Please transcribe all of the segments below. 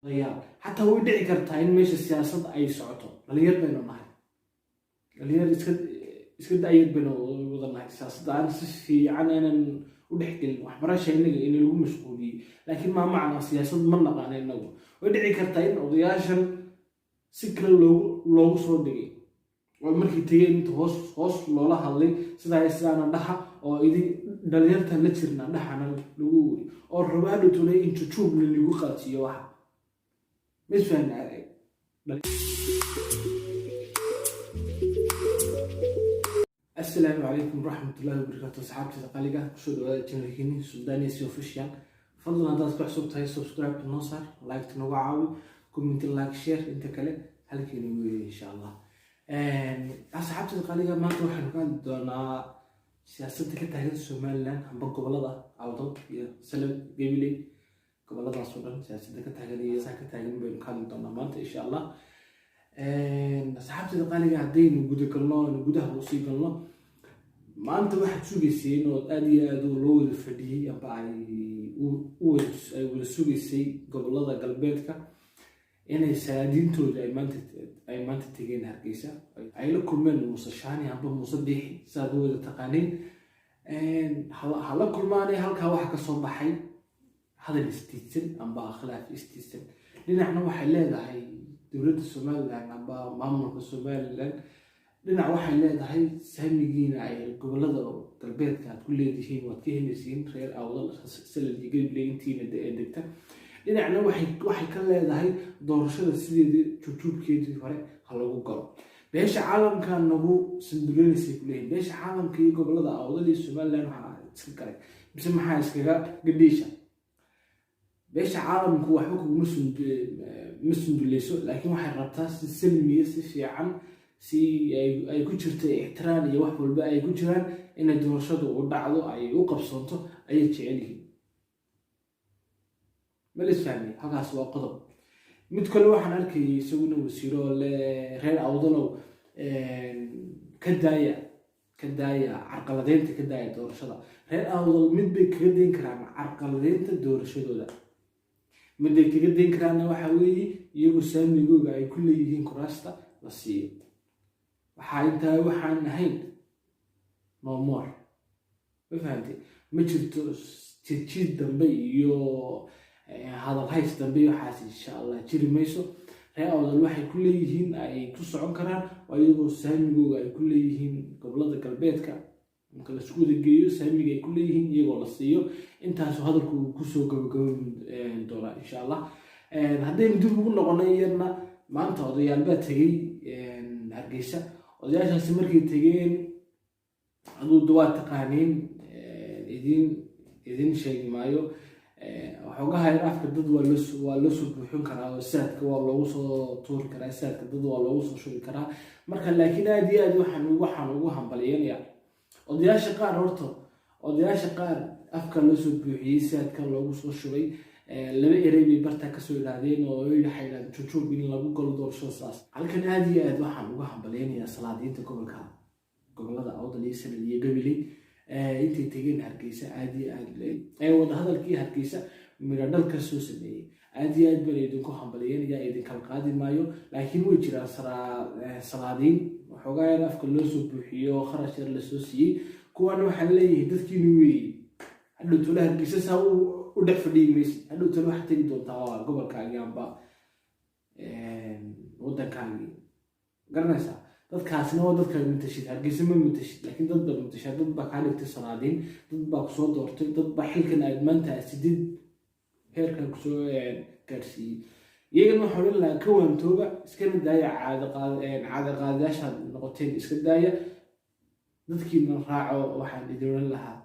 Odayaal, xataa way dhici kartaa in meesha siyaasad ay socoto. Dhalinyar baynu nahay, dhalinyar iska da-yar baynu wada nahay. Siyaasadda aan si fiican aanan u dhexgelin, waxbarasha inaga in lagu mashquuliyey, laakiin maa macnaa siyaasad ma naqaano inagu. Way dhici kartaa in odayaashan si kale loogu soo dhigay oo markay tegeen inta hoos hoos loola hadlay, sidaa sidaana dhaha oo idin dhalinyartan la jirna dhaxana lagu weri oo raba hadhowtole in jujuub lalagu qaatiyo. Waxa misfahn. Assalaamu calaykum waraxmatullaahi wabarakaatu, asxaabtida qaliga, kusoo dhawaada channelkiini Suldaanisi Official. Fadlan haddaad ku cusub tahay, subscribe noo saar, like nooga caawi, comment, like, share, inta kale halkeenu weeye, insha Allah. Asxaabtida qaliga, maanta waxaynu ka hadli doonaa siyaasadda ka taagan Somaliland amba gobolada Awdal iyo Salal, Gabiley, goboladaas oo dhan siyaasadda ka taagan iyo saa ka taagan baynu ka hadli doonaa maanta, insha Allah. Asxaabtida qaaliga, haddaynu guda galno, aynu gudaha usii galno, maanta waxaad sugayseen oo aada iyo aad loo wada fadhiyey amba ay wada sugaysay gobolada galbeedka inay salaadiintooda ay maanta tegeen Hargeysa, ay la kulmeen Muuse Shaani amba Muuse Biixi, sidaad u wada taqaaniin. Ha la kulmaanay, halkaa waxa kasoo baxay hadal istiidsan amba khilaaf istiidsan. Dhinacna waxay leedahay dowladda Somaliland amba maamulka Somaliland, dhinac waxay leedahay saamigiina ay gobolada galbeedka aad ku leedihiin waad ka helaysiin, reer Awdal, Salal iyo Gabiley intiina ee degta. Dhinacna waxay ka leedahay doorashada sideedii juubjuubkeedii hore ha lagu galo, beesha caalamka nagu sanduleynaysa ku leeyihin. Beesha caalamka iyo gobolada Awdal iyo Somaliland waxaa iska galay mise maxaa iskaga gadhiisha? Beesha caalamku waxba kuguma ma sunduleyso, laakiin waxay rabtaa si salmiya, si fiican, si ay ku jirto ixtiraam iyo wax walba ay ku jiraan inay doorashadu u dhacdo, ay u qabsoonto ayay jecel yihiin. Ma la isfahmay? Halkaas waa qodob. Mid kale waxaan arkayay isaguna wasiiro le reer Awdalow, ka daaya, ka daaya carqaladeynta, ka daaya doorashada. Reer Awdal mid bay kaga dayn karaan carqaladeynta doorashadooda, miday kaga dayn karaanna waxa weeye iyagu saamigooga ay ku leeyihiin kuraasta la siiyo. Waxaa intaa waxaan ahayn no more. Ma fahantay? Ma jirto jiidjiid dambe iyo hadal hays dambe iyo waxaas, insha Allah, jiri mayso. Reer Awdal waxay ku leeyihiin ay ku socon karaan waa iyagoo saamigooga ay ku leeyihiin gobolada galbeedka marka laisku wada geeyo, saamiga ay ku leeyihiin iyagoo la siiyo. Intaasu hadalku uu kusoo gabagaban doonaa, insha Allah. Haddaynu dib ugu noqonay iyadna, maanta odayaal baa tegey Hargeysa. Odayaashaasi markay tegeen, aduu waa taqaaniin, idin sheegi maayo. Waxoogaha yar afka dad waa loo soo buuxin karaa oo saadka waa loogu soo tuuri karaa, saadka dad waa loogu soo shubi karaa marka. Laakiin aad iyo aad waxaan ugu hambalyeynaya odayaasha qaar. Horta odayaasha qaar afka loo soo buuxiyey, saadka loogu soo shubay, laba erey bay bartaa kasoo idhaahdeen oo waxay idhahdeen jujuub in lagu galo doorashada saas. Halkan aad iyo aad waxaan uga hambalyeynayaa salaadiinta gobolada Awdal iyo Sanad iyo Gabiley intay tegeen Hargeysa, aad iyo aad ee wadahadalkii Hargeysa midho dhal ka soo sameeyey. Aad iyo aad baan idinku hambalyeynaya, idinkala qaadi maayo. Laakiin way jiraan salaadiin waxoogaa yar afka loo soo buuxiyo, kharash yar lasoo siiyey. Kuwaana waxaan leeyahay dadkiinu weeye, hadhow tole Hargeysa saa u dhex fadhiyi maysid. Hadhow tole waxaad tegi doontaa waa gobolkaagii amba waddankaagii, garanaysaa? Dadkaasna waa dadka matashid. Hargeysa ma matashid, laakiin dad baad matashaa. Dad baa kaa dhigtay salaadiin, dad baa kusoo doortay, dad baa xilkan aad maanta sidid heerkan kusoo gaadhsiiyey. Iyagana waxaa odhan lahaa ka waantooba, iskana daaya caada qaadayaashaad noqoteen, iska daaya, dadkiina raaco. Waxaan idin odhan lahaa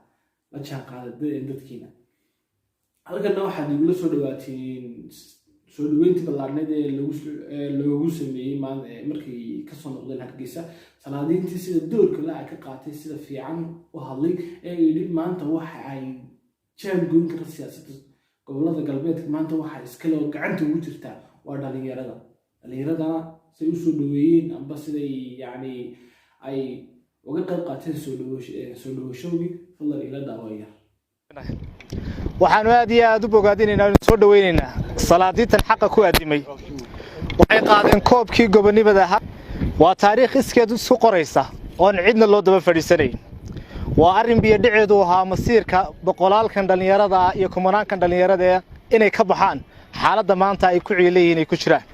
la jaan qaada dadkiina. Halkanna waxaad igula soo dhawaateen soo dhaweyntii ballaarneed ee loogu sameeyey markay kasoo noqdeen Hargeysa salaadiintii sida doorka la ay ka qaatay, sida fiican u hadlay ee yidhi maanta waxa ay jaan goyn karta siyaasadda gobolada galbeedka, maanta waxa iskale oo gacanta ugu jirtaa waa dhalinyarada. Dhalinyaradana say usoo dhaweeyeen amba siday yacni ay uga qayb qaateen soo dhawashowgii, fadlan ila daawaya. Waxaanu aad iyo aad u bogaadinaynaa, anu soo dhowaynaynaa salaadiintan xaqa ku addimay. Waxay qaadeen koobkii gobonnimada ahaa. Waa taariikh iskeed isku qoraysa oon cidna loo daba fadhiisanayn. Waa arrin biyodhaceedu ahaa masiirka boqolaalkan dhallinyarada ah iyo kumanaankan dhallinyarada eh inay ka baxaan xaaladda maanta ay ku ciilayihiin, ay ku jiraan.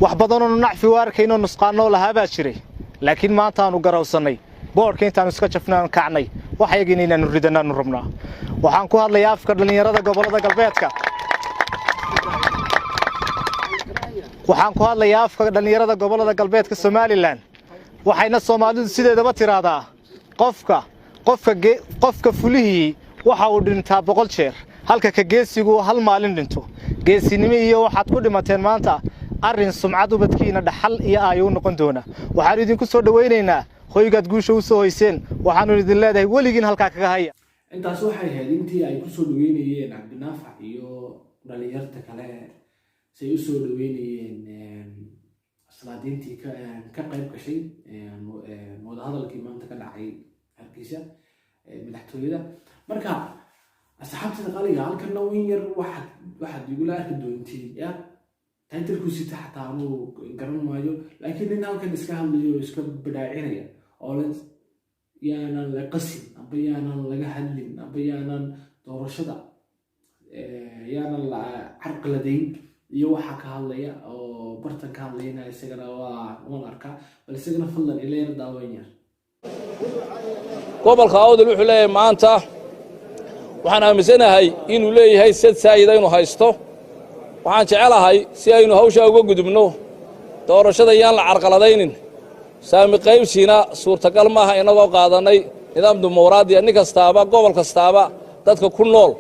Wax badanoonu nacfi u arkaynoo nusqaanoo lahaa baa jiray, laakiin maanta aanu garawsannay, boodhka intaanu iska jafnaanu kacnay, wax ayagiina inaanu ridanaanu rabnaa. Waxaan ku hadlayaa afka dhallinyarada gobollada galbeedka. Waxaan ku hadlayaa afka dhallinyarada gobollada galbeedka Somaliland. Waxayna Soomaalidu sideedaba tiraahdaa, qofka fulihii waxa uu dhintaa 100 jeer, halka ka geesigu hal maalin dhinto. Geesinimo iyo waxaad ku dhimateen maanta arrin sumcad ubadkiina dhaxal iyo aayo u noqon doona. Waxaanu idinku soo dhowaynaynaa hoygaad guusha u soo hoyseen. Waxaanu idin leedahay, weligiin halkaa kaga haya. Intaas waxay ahayd intii ay kusoo dhaweynayeen Cabdinaafac iyo dhalinyarta kale, say usoo dhaweynayeen salaadiintii ka qayb gashay wadahadalkii maanta ka dhacay Hargeysa madaxtooyada. Marka asxaabtada qaliga, halkana win yar waxaad igula arki doontiin ya title-ku sita, xataa anuu garan maayo, laakiin nin halkan iska hadlayo oo iska badhaacinaya oo la yaanan la qasin, amba yaanan laga hadlin, amba yaanan doorashada yaanan la carqaladayn iyo waxaa ka hadlaya oo bartan ka hadlayana, isagana waan arkaa. Bal isagana fadlan ila yar daawan yar. Gobolka Awdal wuxuu leeyahay maanta, waxaan aaminsanahay inuu leeyahay sad saayida inuu haysto. Waxaan jecelahay si aynu hawshaa uga gudubno, doorashada yaan la carqaladaynin, saami qaybsiina suurtagal maaha innagoo qaadannay nidaam dimuqraadiya. Nin kastaaba, gobol kastaaba, dadka ku nool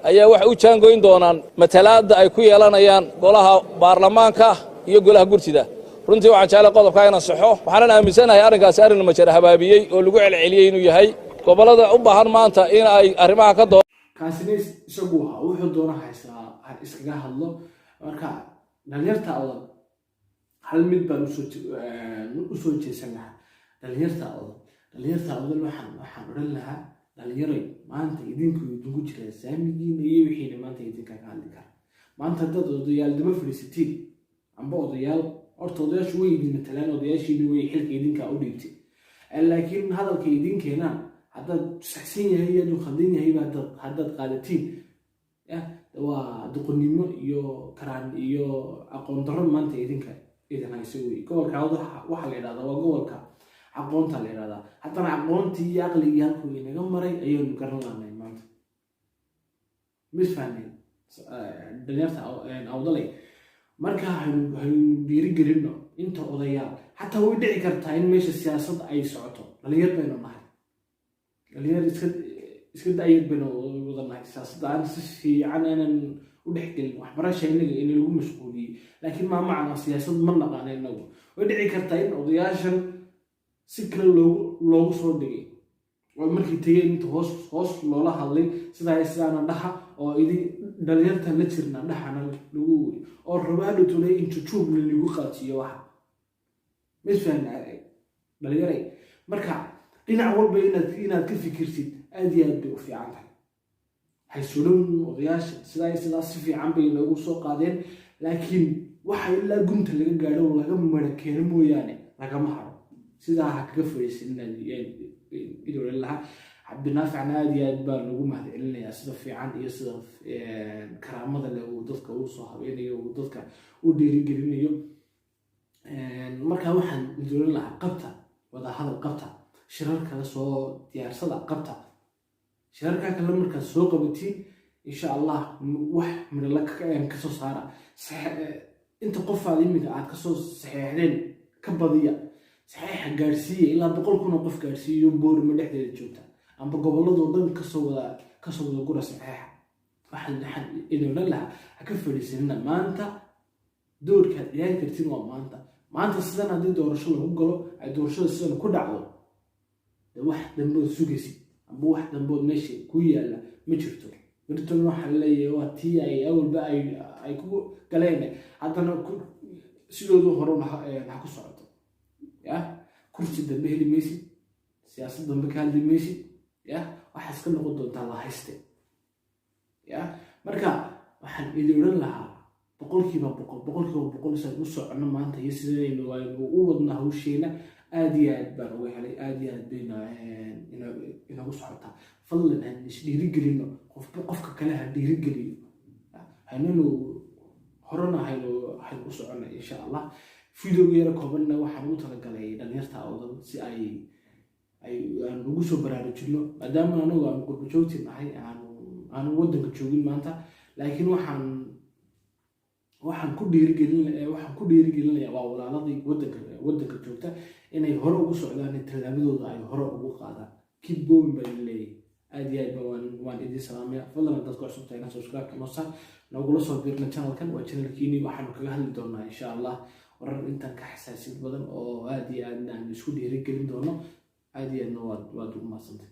ayaa waxay u jaangoyn doonaan matalaadda ay ku yeelanayaan golaha baarlamaanka iyo golaha gurtida. Runtii waxaan jeclay qodobkaa inaan saxo. Waxaanan aaminsanahay arrinkaasi arrin majara habaabiyey oo lagu celceliyey inuu yahay gobollada u baahan maanta in ay arrimaha ka doo Kaasina isagu ahaa, wuxuu doona haysaa ha iskaga hadlo. Marka dhalinyarta Awdal, hal mid baan usoo jeesan lahaa. Dhalinyarta Awdal waxaan odhan lahaa: dhalinyaroy, maanta idinku idinku jiraa saamigiina iyo wixiina. Maanta idinkaa ka hadli kara. Maanta haddaad odayaal daba fadhiisatiin amba odayaal, horta odayaashu way idin matalaan, odayaashiina way xilka idinkaa u dhiibtay, laakiin hadalka idin keenaan haddaad saxsan yahay iyo hadduu khaldan yahayba haddaad qaadatiin, ya waa doqonnimo iyo karaan iyo aqoon darro maanta idinka idin hayso wey. Gobolka Awdal waxaa la yidhahdaa waa gobolka aqoonta la yidhahdaa. Haddana aqoontii iyo aqligii halkuu inaga maray ayaynu garan lahnay maanta. Misfahneen, dhalinyarta Awdalay? Marka haynu dhiirigelino inta odayaal. Xataa way dhici kartaa in meesha siyaasad ay socoto. Dhalinyar baynu nahay, dhalinyar iska da-yar baynu wada nahay. Siyaasadda aan si fiican aanan u dhexgelin, waxbarasha inaga in lagu mashquuliyey, laakiin maa macnaa siyaasad ma naqaano inagu. Way dhici kartaa in odayaashan si kale loogu soo dhigay oo markii tegeen inta hoos hoos loola hadlay, sidaa sidaana dhaha oo idin dhalinyartan la jirna dhahana lagu weri oo raba hadhowtole in jujuub lagu qaatiyo. Waxa misfahan, dhalinyaray? Marka dhinac walba inaad ka fikirtid aad iyo aad bay u fiican tahay. Haysulan odayaasha sidaa sidaa si fiican bay noogu soo qaadeen, laakiin waxa ilaa gunta laga gaadho oo laga mara keeno mooyaane lagama haro. Sidaa ha kaga fadhiisan idin odhan lahaa. Cabdinaaficna aad iyo aad baan ugu mahad celinayaa sida fiican iyo sida karaamada leh uu dadka uu soo habeynayo, uu dadka u dhiirigelinayo. Marka waxaan idin odhan lahaa: qabta wadahadal, qabta shirar kale, soo diyaarsada, qabta shirarka kale. Markaad soo qabatiin, insha Allah, wax midhala kasoo saara. Inta qofaad iminka aad kasoo saxeexdeen ka badiya, saxeexa gaadhsiiya ilaa 100,000 oo qof gaadhsiiyo Boorima dhexdeeda joogta amba gobolladoo dhan kasoo wada gura saxeexa. Waxaan idin odhan lahaa, ha ka fadhiisanina. Maanta doorkaad ciyaari kartiin waa maanta. Maanta sidan haddii doorasho lagu galo, ay doorashada sidan ku dhacdo, de wax dambood sugaysid amba wax dambood meesha ku yaalla ma jirto. Britain waxaa leeyahay waa tii ay awalba ay ku galeen, haddana sidoodu hore ha ku socoto. Ya kursi dambe heli maysid, siyaasad dambe ka hadli maysid, ya waxaa iska noqon doontaa la hayste. Ya marka waxaan idin odhan lahaa, 100%, 100% saan u soconno maanta iyo sidaynu aynu u wadno hawsheena, aad iyo aad baan uga helay, aad iyo aad bayna inagu socotaa. Fadlan han isdhiirigelino, qofba qofka kale ha dhiirigeliyo, haynanu horena haynu u soconna, insha Allah. Videoga yaro koobanna waxaan ugu talagalay dhalinyarta Awdal si ay aan ugu soo baraarujino, maadaama anagu aanu qurbajoogti nahay, aanu waddanka joogin maanta. Laakiin waxaan ku dhiirigelinaya waa walaaladii waddanka joogta inay hore ugu socdaan, in tallaabadooda ay hore ugu qaadaan. Keep going baan idin leeyahay. Aad iyo aad ba waan idin salaamaya. Fadlan haddaad ku cusub tahay, subscribe noo saar, nagula soo biirna channelkan. Waa channelkiini. Waxaanu kaga hadli doonaa, insha Allah, warar intan ka xasaasiyad badan oo aad iyo aadna aan isku dhiirigelin doono. Aad iyo aadna waad ugu mahadsantay.